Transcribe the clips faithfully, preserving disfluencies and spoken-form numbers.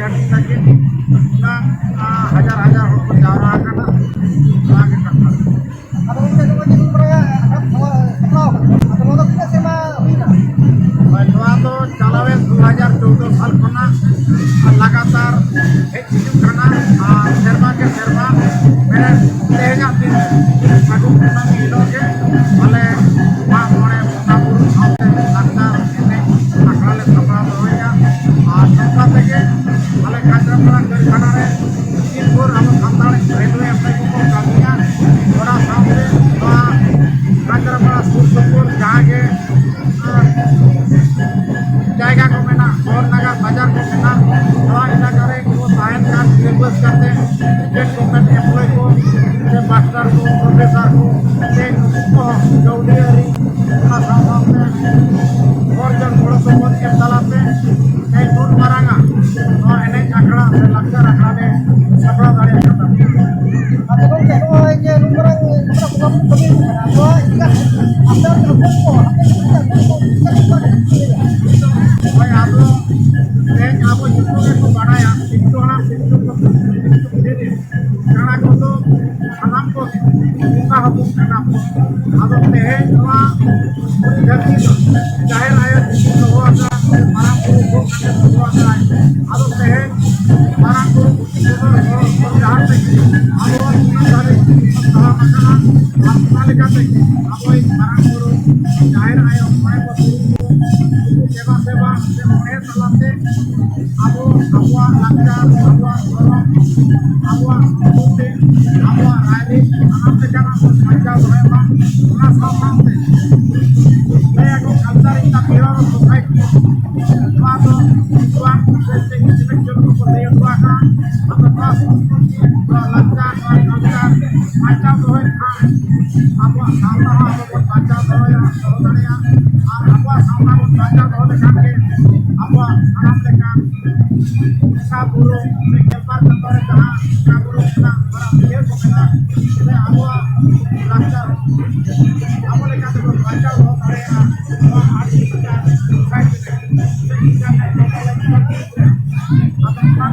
ᱞᱟᱹᱜᱤᱫ ᱩᱱᱟᱹᱜ, ᱟ, ᱦᱟᱡᱟᱨ ᱦᱟᱡᱟᱨ ᱦᱚᱲ ᱠᱚ ᱡᱟᱣᱨᱟ ᱟᱠᱟᱱᱟ, ᱱᱚᱣᱟ ᱜᱮ ᱠᱟᱛᱷᱟ᱾ ᱟᱫᱚ ᱜᱚᱢᱠᱮ, ᱱᱚᱜᱼᱚᱭ ᱡᱮ ᱱᱩᱱ ᱢᱟᱨᱟᱝ ᱟᱜ ᱥᱟᱯᱲᱟᱣ ᱟᱠᱟᱱᱟ, ᱟᱫᱚ ᱱᱚᱣᱟ ᱫᱚ ᱛᱤᱱᱟᱹᱜ ᱥᱮᱨᱢᱟ ᱦᱩᱭᱱᱟ? ᱦᱳᱭ, ᱱᱚᱣᱟ ᱫᱚ ᱪᱟᱞᱟᱣᱮᱱ ᱫᱩ ᱦᱟᱡᱟᱨ ᱪᱳᱫᱽᱫᱳ ᱥᱟᱞ ᱠᱷᱚᱱᱟᱜ ᱞᱟᱜᱟᱛᱟᱨ ᱦᱮᱡ ᱦᱤᱡᱩᱜ ᱠᱟᱱᱟ᱾ ᱟᱨ ᱥᱮᱨᱢᱟ ᱠᱮ ᱥᱮᱨᱢᱟ, ᱢᱟᱱᱮ, ᱛᱮᱦᱮᱧᱟᱜ ᱫᱤᱱ ᱨᱮ, ᱥᱟᱹᱜᱩᱱ ᱠᱩᱱᱟᱹᱢᱤ ᱦᱤᱞᱳᱜ ᱜᱮ ᱟᱞᱮ ᱢᱟᱜ ᱢᱚᱬᱮ ᱵᱚᱸᱜᱟ ᱵᱩᱨᱩ ᱥᱟᱶᱛᱮ ᱞᱟᱠᱪᱟᱨ ᱮᱱᱮᱡ ᱟᱠᱷᱲᱟ ᱞᱮ ᱥᱟᱯᱲᱟᱣ ᱫᱚᱦᱚᱭᱮᱫᱼᱟ᱾ ᱟᱨ ᱱᱚᱝᱠᱟ ᱛᱮᱜᱮ ᱟᱞᱮ ᱠᱟᱸᱪᱨᱟᱯᱟᱲᱟ ᱠᱟᱹᱨᱠᱷᱟᱱᱟ ᱨᱮ ᱫᱤᱱ ᱵᱷᱳᱨ ᱟᱵᱚ ᱥᱟᱱᱛᱟᱲ ᱨᱮᱞᱣᱮ ᱮᱢᱯᱞᱚᱭ ᱠᱚᱠᱚ ᱠᱟᱹᱢᱤᱭᱟ᱾ ᱚᱱᱟ ᱥᱟᱶᱛᱮ ᱱᱚᱣᱟ ᱠᱟᱸᱪᱨᱟᱯᱟᱲᱟ ᱥᱩᱨ ᱥᱩᱯᱩᱨ ᱡᱟᱦᱟᱸ ᱜᱮ, ᱟᱸ, ᱡᱟᱭᱜᱟ ᱠᱚ ᱢᱮᱱᱟᱜ, ᱥᱚᱦᱚᱨ ᱱᱟᱜᱟᱨ ᱵᱟᱡᱟᱨ ᱠᱚ ᱢᱮᱱᱟᱜ, ᱱᱚᱣᱟ ᱮᱞᱟᱠᱟ ᱨᱮ ᱠᱚ ᱛᱟᱦᱮᱱ ᱠᱟᱱ ᱜᱤᱨᱟᱹᱵᱟᱹᱥ ᱠᱟᱛᱮ state government employee ᱠᱚ ᱥᱮ master ᱠᱚ, professor ᱠᱚ, ᱥᱮ ᱱᱩᱠᱩ ᱠᱚᱦᱚᱸ ᱠᱟᱹᱣᱰᱤ ᱟᱹᱨᱤ, ᱚᱱᱟ ᱥᱟᱶ ᱥᱟᱶᱛᱮ ᱦᱚᱲ ᱡᱚᱱ ᱜᱚᱲᱚ ᱥᱚᱯᱚᱦᱚᱫ ᱮᱢ ᱛᱟᱞᱟᱛᱮ ᱛᱮᱦᱮᱧ ᱱᱩᱱ ᱢᱟᱨᱟᱝ ᱟᱜ ᱱᱚᱣᱟ ᱮᱱᱮᱡ ᱟᱠᱷᱲᱟ ᱥᱮ ᱞᱟᱠᱪᱟᱨ ᱟᱠᱷᱲᱟ ᱞᱮ ᱥᱟᱯᱲᱟᱣ ᱫᱟᱲᱮᱭᱟᱜ ᱠᱟᱱᱟ᱾ ᱟᱫᱚ ᱜᱚᱢᱠᱮ, ᱱᱚᱜᱼᱚᱭ ᱡᱮ ᱱᱩᱱ ᱢᱟᱨᱟᱝ ᱱᱚᱝᱠᱟ ᱵᱚᱸᱜᱟ ᱵᱩᱨᱩ ᱠᱟᱹᱢᱤ ᱦᱩᱭᱩᱜ ᱠᱟᱱᱟ, ᱱᱚᱣᱟ ᱤᱫᱤ ᱠᱟᱛᱮ ᱟᱯᱮ ᱟᱯᱮ ᱠᱚ, ᱟᱯᱮ ᱠᱚ ᱪᱮᱫ ᱞᱮᱠᱟ ᱠᱚ ᱞᱟᱹᱭᱟ? ᱦᱳᱭ, ᱟᱫᱚ ᱛᱮᱦᱮᱧ ᱟᱵᱚ ᱡᱚᱛᱚ ᱜᱮᱠᱚ ᱵᱟᱲᱟᱭᱟ, ᱯᱤᱞᱪᱩ ᱦᱟᱲᱟᱢ, ᱯᱤᱞᱪᱩ ᱵᱩᱲᱦᱤ ᱨᱮ ᱠᱟᱬᱟ ᱠᱚᱫᱚ ᱥᱟᱱᱟᱢ ᱠᱚ ᱵᱚᱸᱜᱟ ᱦᱚᱯᱚᱱ ᱠᱟᱱᱟ ᱵᱚᱱ᱾ ᱟᱫᱚ ᱛᱮᱦᱮᱧ ᱱᱚᱣᱟ ᱯᱩᱨᱤ ᱫᱷᱟᱹᱨᱛᱤ ᱫᱚ ᱡᱟᱦᱮᱨ ᱟᱭᱳ ᱡᱩᱫᱤ ᱫᱚᱦᱚ ᱟᱠᱟᱫ ᱥᱮ ᱢᱟᱨᱟᱝ ᱵᱩᱨᱩ ᱠᱚ ᱠᱟᱛᱮ ᱫᱚᱦᱚ ᱟᱠᱟᱫᱟᱭ, ᱟᱫᱚ ᱛᱮᱦᱮᱧ ᱢᱟᱨᱟᱝ ᱵᱩᱨᱩ ᱵᱚᱱ ᱡᱟᱦᱟᱸ ᱛᱮᱜᱮ ᱟᱵᱚ ᱥᱟᱱᱛᱟᱲ ᱛᱟᱲᱟᱢ ᱟᱠᱟᱱᱟ, ᱟᱨ ᱚᱱᱟ ᱞᱮᱠᱟᱛᱮ ᱟᱵᱚᱭᱤᱡ ᱢᱟᱨᱟᱝ ᱵᱩᱨᱩ ᱡᱟᱦᱮᱨ ᱟᱭᱳ ᱢᱚᱬᱮ ᱠᱚ ᱛᱩᱨᱩᱭ ᱠᱚ ᱫᱮᱵᱟ ᱥᱮᱵᱟ ᱥᱮ ᱢᱚᱬᱮ ᱛᱟᱞᱟᱛᱮ ᱟᱵᱚ ᱟᱵᱚᱣᱟᱜ ᱞᱟᱠᱪᱟᱨ, ᱟᱵᱚᱣᱟᱜ ᱫᱷᱚᱨᱚᱢ, ᱟᱵᱚᱣᱟᱜ ᱥᱚᱝᱥᱠᱨᱤᱛᱤ, ᱟᱵᱚᱣᱟᱜ ᱨᱟᱭᱨᱤᱛ ᱥᱟᱱᱟᱢ ᱞᱮᱠᱟᱱᱟᱜ ᱵᱚᱱ ᱵᱟᱧᱪᱟᱣ ᱫᱚᱦᱚᱭ ᱢᱟ᱾ ᱚᱱᱟ ᱥᱟᱶ ᱥᱟᱶᱛᱮ ᱞᱟᱹᱭᱟᱠᱚ culture is the pillar of society᱾ ᱱᱚᱣᱟ ᱫᱚ ᱡᱩᱣᱟᱹᱱ ᱥᱮ ᱤᱱᱴᱮᱞᱮᱠᱪᱩᱣᱟᱞ ᱠᱚᱠᱚ ᱞᱟᱹᱭ ᱦᱚᱴᱚ ᱟᱠᱟᱫᱼᱟ᱾ ᱟᱫᱚ ᱱᱚᱣᱟ ᱥᱚᱝᱥᱠᱨᱤᱛᱤ, ᱱᱚᱣᱟ ᱞᱟᱠᱪᱟᱨ, ᱱᱚᱣᱟ culture ᱵᱟᱧᱪᱟᱣ ᱫᱚᱦᱚᱭ ᱠᱷᱟᱱ ᱟᱵᱚᱣᱟᱜ ᱥᱟᱶᱛᱟ ᱦᱚᱸ ᱟᱵᱚ ᱵᱚᱱ ᱵᱟᱧᱪᱟᱣ ᱫᱚᱦᱚᱭᱟ, ᱫᱚᱦᱚ ᱫᱟᱲᱮᱭᱟᱜᱼᱟ᱾ ᱟᱨ ᱟᱵᱚᱣᱟᱜ ᱥᱟᱶᱛᱟ ᱵᱚᱱ ᱵᱟᱧᱪᱟᱣ ᱫᱚᱦᱚ ᱞᱮᱠᱷᱟᱱ ᱜᱮ ᱟᱵᱚᱣᱟᱜ ᱥᱟᱱᱟᱢ ᱞᱮᱠᱟᱱ ᱵᱚᱸᱜᱟ ᱵᱩᱨᱩ ᱥᱮ ᱜᱮᱞᱵᱟᱨ ᱪᱟᱸᱫᱳ ᱨᱮ ᱡᱟᱦᱟᱸ ᱵᱚᱸᱜᱟ ᱵᱩᱨᱩ ᱨᱮᱱᱟᱜ ᱦᱚᱨᱟ ᱤᱭᱟᱹ ᱠᱚ ᱢᱮᱱᱟᱜᱼᱟ, ᱥᱮ ᱟᱵᱚᱣᱟᱜ ᱞᱟᱠᱪᱟᱨ ᱟᱵᱚ ᱞᱮᱠᱟ ᱛᱮᱵᱚᱱ ᱵᱟᱧᱪᱟᱣ ᱫᱚᱦᱚ ᱫᱟᱲᱮᱭᱟᱜᱼᱟ᱾ ᱱᱚᱣᱟ ᱟᱹᱰᱤ ᱞᱮᱠᱟᱱ society ᱨᱮ ᱥᱮ internet ᱨᱮ᱾ ᱟᱫᱚ ᱚᱱᱟ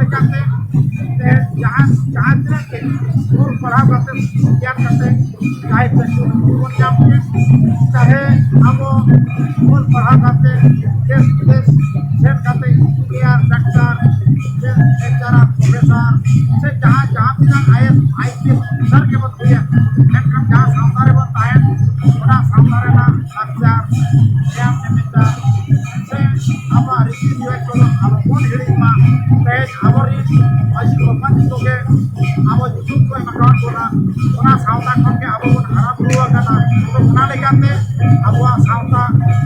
ᱪᱟᱦᱮ ᱪᱟᱹᱠᱨᱤ ᱱᱚᱠᱨᱤ ᱵᱚᱱ ᱧᱟᱢ ᱠᱮᱫ, ᱪᱟᱦᱮ ᱟᱵᱚ ᱚᱞ ᱯᱟᱲᱦᱟᱣ ᱠᱟᱛᱮ ᱫᱮᱥ ᱵᱤᱫᱮᱥ ᱥᱮᱱ ᱠᱟᱛᱮ ᱤᱧᱡᱤᱱᱤᱭᱟᱨ, ᱰᱟᱠᱛᱟᱨ, ᱥᱮ ᱞᱮᱠᱪᱟᱨᱟᱨ, ᱯᱨᱚᱯᱷᱮᱥᱟᱨ, ᱥᱮ ᱡᱟᱦᱟᱸ ᱡᱟᱦᱟᱸ ᱛᱤᱱᱟᱹᱜ I A S, I P S officer ᱜᱮᱵᱚᱱ ᱦᱩᱭᱟ, ᱢᱮᱱᱠᱷᱟᱱ ᱡᱟᱦᱟᱸ ᱥᱟᱶᱛᱟ ᱨᱮᱵᱚᱱ ᱛᱟᱦᱮᱱ, ᱚᱱᱟ ᱥᱟᱶᱛᱟ ᱨᱮᱱᱟᱜ ᱞᱟᱠᱪᱟᱨ, ᱱᱮᱭᱟᱢ ᱱᱮᱢᱟᱪᱟᱨ, ᱥᱮ ᱟᱵᱚᱣᱟᱜ ᱨᱤᱛᱤ ᱨᱮᱣᱟᱡᱽ ᱠᱚᱫᱚ ᱟᱞᱚ ᱵᱚᱱ ᱦᱤᱲᱤᱧ ᱢᱟ᱾ ᱛᱮᱦᱮᱧ ᱟᱵᱚᱨᱮᱱ ᱢᱟᱹᱡᱷᱤ ᱵᱟᱵᱟ ᱛᱟᱠᱚ ᱜᱮ ᱟᱵᱚ ᱧᱩᱛᱩᱢ ᱠᱚ ᱮᱢ ᱟᱠᱟᱫ ᱵᱚᱱᱟ, ᱚᱱᱟ ᱥᱟᱶᱛᱟ ᱠᱷᱚᱱ ᱜᱮ ᱟᱵᱚ ᱵᱚᱱ ᱦᱟᱨᱟ ᱵᱩᱨᱩ ᱟᱠᱟᱱᱟ᱾ ᱛᱚ, ᱚᱱᱟ ᱞᱮᱠᱟᱛᱮ ᱟᱵᱚᱣᱟᱜ ᱥᱟᱶᱛᱟ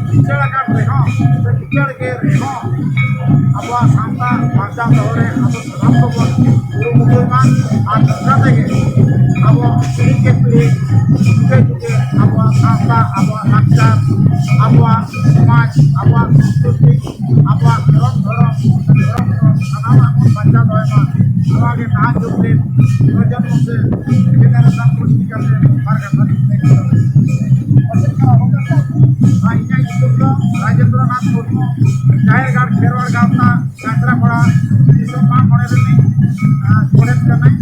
ᱠᱤᱥᱟᱹᱬ ᱟᱠᱟᱱ ᱨᱮᱦᱚᱸ, ᱥᱮ ᱠᱤᱥᱟᱹᱬ ᱜᱮ ᱨᱮᱦᱚᱸ, ᱟᱵᱚᱣᱟᱜ ᱥᱟᱶᱛᱟ ᱵᱟᱧᱪᱟᱣ ᱫᱚᱦᱚ ᱨᱮ ᱟᱵᱚ ᱥᱟᱱᱟᱢ ᱠᱚᱵᱚᱱ ᱠᱩᱨᱩᱢᱩᱴᱩᱭ ᱢᱟ᱾ ᱟᱨ ᱱᱚᱝᱠᱟ ᱛᱮᱜᱮ ᱟᱵᱚ ᱯᱤᱲᱦᱤ ᱠᱮ ᱯᱤᱲᱦᱤ ᱡᱩᱜᱮ ᱡᱩᱜᱮ ᱟᱵᱚᱣᱟᱜ ᱥᱟᱶᱛᱟ, ᱟᱵᱚᱣᱟᱜ ᱞᱟᱠᱪᱟᱨ, ᱟᱵᱚᱣᱟᱜ ᱥᱚᱢᱟᱡᱽ, ᱟᱵᱚᱣᱟᱜ ᱥᱚᱝᱥᱠᱨᱤᱛᱤ, ᱟᱵᱚᱣᱟᱜ ᱫᱷᱚᱨᱚᱢ, ᱫᱷᱚᱨᱚᱢ, ᱫᱷᱚᱨᱚᱢ, ᱫᱷᱚᱨᱚᱢ ᱥᱟᱱᱟᱢᱟᱜ ᱵᱚᱱ ᱵᱟᱧᱪᱟᱣ ᱫᱚᱦᱚᱭ ᱢᱟ᱾ ᱱᱚᱣᱟ ᱜᱮ ᱱᱟᱦᱟᱜ ᱡᱩᱜᱽ ᱨᱮᱱ ᱡᱩᱣᱟᱹᱱ ᱠᱚ ᱥᱮ ᱡᱮᱱᱟᱨᱮᱥᱚᱱ ᱠᱚ ᱤᱫᱤ ᱠᱟᱛᱮ ᱵᱟᱨ ᱠᱟᱛᱷᱟ ᱞᱤᱧ ᱞᱟᱹᱭ ᱠᱮᱫᱟ᱾ ᱟᱨ ᱤᱧᱟᱹᱜ ᱧᱩᱛᱩᱢ ᱫᱚ ᱨᱟᱡᱮᱱᱫᱨᱚ ᱱᱟᱛᱷ ᱢᱩᱨᱢᱩ, ᱡᱟᱦᱮᱨ ᱜᱟᱲ ᱠᱷᱮᱨᱣᱟᱲ ᱜᱟᱶᱛᱟ, ᱡᱟᱛᱨᱟ ᱯᱟᱲᱟ, ᱫᱤᱥᱚᱢ ᱢᱟᱜ ᱢᱚᱬᱮ ᱨᱤᱱᱤᱡ, ᱟᱸ, ᱜᱚᱰᱮᱛ ᱠᱟᱱᱟᱭ᱾